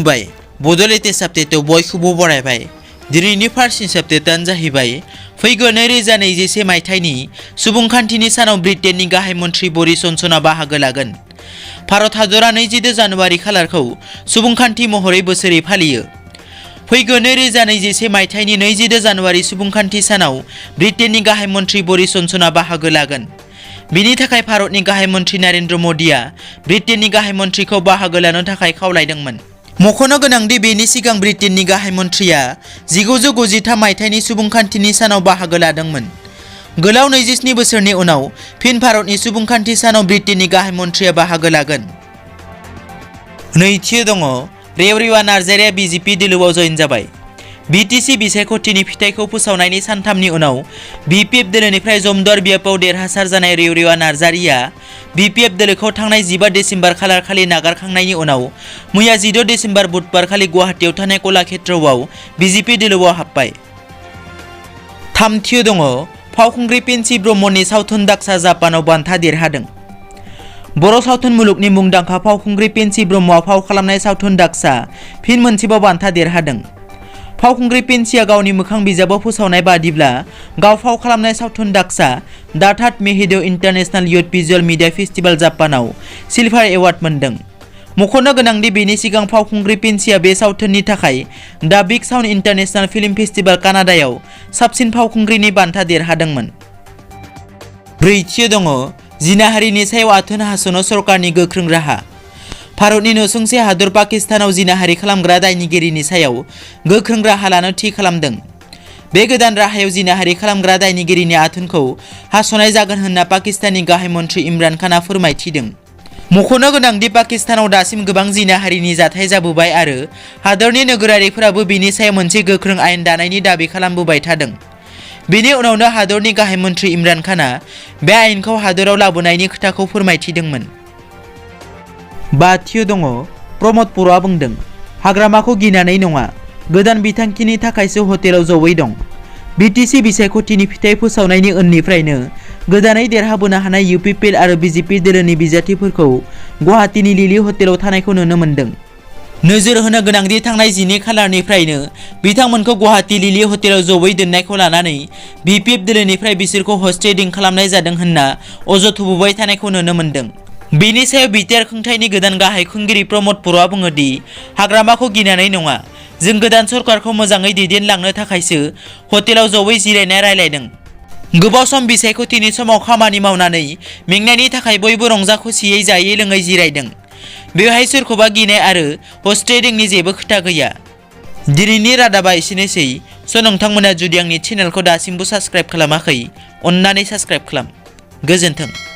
खुलुमबाय बड'लेण्ड आपडेटआव बयखौबो बरायबाय। दिनैनि फार्स्ट आपडेटआनो जाहैबाय फैगौ 2021 मायथाइनि सुबुंखान्थिनि सानाव ब्रिटेननि गाहाय मन्थ्रि बोरिस जनसनआ बाहागो लागोन। भारत हादरा 22 जानुवारि खालारखौ सुबुंखान्थि महरै बोसोरै फालियो। फैगौ 2021 मायथाइनि 22 जानुवारि सुबुंखान्थि सानाव ब्रिटेननि गाहाय मन्थ्रि बोरिस जनसनआ बाहागो लागोन। बिनि थाखाय भारतनि गाहाय मन्थ्रि नरेन्द्र मोदीआ ब्रिटेननि गाहाय मन्थ्रिखौ बाहागो लानो थाखाय खावलायदोंमोन। मख'नो गोनांदि बेनि सिगां ब्रिटेननि गाहाय मन्थ्रिया 1993 मायथाइनि सुबुंखान्थिनि सानाव बाहागो लादोंमोन। गोलाव 27 बोसोरनि उनाव फिन भारतनि सुबुंखान्थि सानाव ब्रिटेननि गाहाय मन्थ्रिया बाहागो लागोन। नैथियाव दङ रेवरिया नार्जारिया बीजेपी दोलोआव जयेन जाबाय। बीटीसी बिसायख'थिनि फिथाइखौ फोसावनायनि सानथामनि उनाव बीपीएफ दोलोनिफ्राय जमदुवार बियाबाव देरहासार जानाय रेवरिया नार्जारिया बीपीएफ दोलोखौ थांनाय 15 डिसेम्बर खालारखालि नागारखांनायनि उनाव मैया 16 डिसेम्बर बुधबार खालि गुवाहाटीआव थानाय कलाक्षेत्रआव बीजेपी दोलोआव हाबबाय। थामथियाव दङ फावखुंग्रि पेन्सि ब्रह्मनि सावथुन दाक्सा जापानाव बान्था देरहादों। बर' सावथुन मुलुगनि मुंदांखा फावखुंग्रि पेन्सि ब्रह्मआ फाव खालामनाय सावथुन दाक्सा फिन मोनसेबाव बान्था देरहादों। फावखुंग्रि पेन्सिया गावनि मोखां बिजाबाव फोसावनाय बादिब्ला गाव फाव खालामनाय सावथुन दाक्सा दा थार्ड मेहिदो international youth visual media festival जापानाव सिलभार एवार्ड मोनदों। मख'नो गोनांदि बेनि सिगां फावखुंग्रि पेन्सिया बे सावथुननि थाखाय the big sound international film festival कानाडायाव साबसिन फावखुंग्रिनि बान्था देरहादोंमोन। ब्रैथियाव दङ जिनाहारिनि सायाव आथोन हास'नो सरकारनि गोख्रों राहा। भारतनि नसुंसे हादर पाकिस्तानाव जिनाहारि खालामग्रा दायनिगिरिनि सायाव गोख्रों राहा लानो थि खालामदों। बे गोदान राहायाव जिनाहारि खालामग्रा दायनिगिरिनि आथोनखौ हास'नाय जागोन होनना पाकिस्ताननि गाहाय मन्थ्रि इमरान खानआ फोरमायथिदों। मख'नो गोनांदि पाकिस्तानाव दासिम गोबां जिनाहारिनि जाथाय जाबोबाय आरो हादरनि नोगोरारिफोराबो बेनि सायाव मोनसे गोख्रों आयेन दानायनि दाबि खालामबोबाय थादों। बेनि उनावनो हादरनि गाहाय मन्थ्रि इमरान खानआ बे आयेनखौ हादराव लाबोनायनि खोथाखौ फोरमायथिदोंमोन। बाथियाव दङ प्रमद बर'आ बुंदों हाग्रामाखौ गिनानै नङा, गोदान बिथांखिनि थाखायसो हटेलाव जयै दं। बीटीसी बिसायख'थिनि फिथाइ फोसावनायनि उननिफ्रायनो गोदानै देरहाबोनो हानाय यूपीपीएल आरो बीजेपी दोलोनि बिजाथिफोरखौ गुवाहाटीनि लिलि हटेलाव थानायखौ नुनो मोन्दों। नोजोर होनो गोनांदि थांनाय 12 खालारनिफ्रायनो बिथांमोनखौ गुवाहाटी लिलि हटेलाव जयै दोननायखौ लानानै बीपीएफ दोलोनिफ्राय बिसोरखौ ह'स्ट रेडिं खालामनाय जादों होनना अजद होबोबाय थानायखौ नुनो मोन्दों। बेनि सायाव BTR खुंथायनि गोदान गाहाय खुंगिरि प्रमद बर'आ बुङो दि हाग्रामाखौ गिनानै नङा, जों गोदान सरकारखौ मोजाङै दैदेनलांनो थाखायसो हटेलाव जयै जिरायना रायलायदों। गोबाव सम बिसायख'थिनि समाव खामानि मावनानै मेंनायनि थाखाय बयबो रंजा खुसियै जायै लोङै जिरायदों। बेवहाय सोरखौबा गिनाय आरो ह'स्ट रेडिंनि जेबो खोथा गैया। दिनैनि रादाबा एसेनोसै। नोंथांमोना जुदि आंनि चेनेलखौ दासिमबो साबस्क्राइब खालामाखै, अन्नानै साबस्क्राइब खालाम। गोजोन्थों।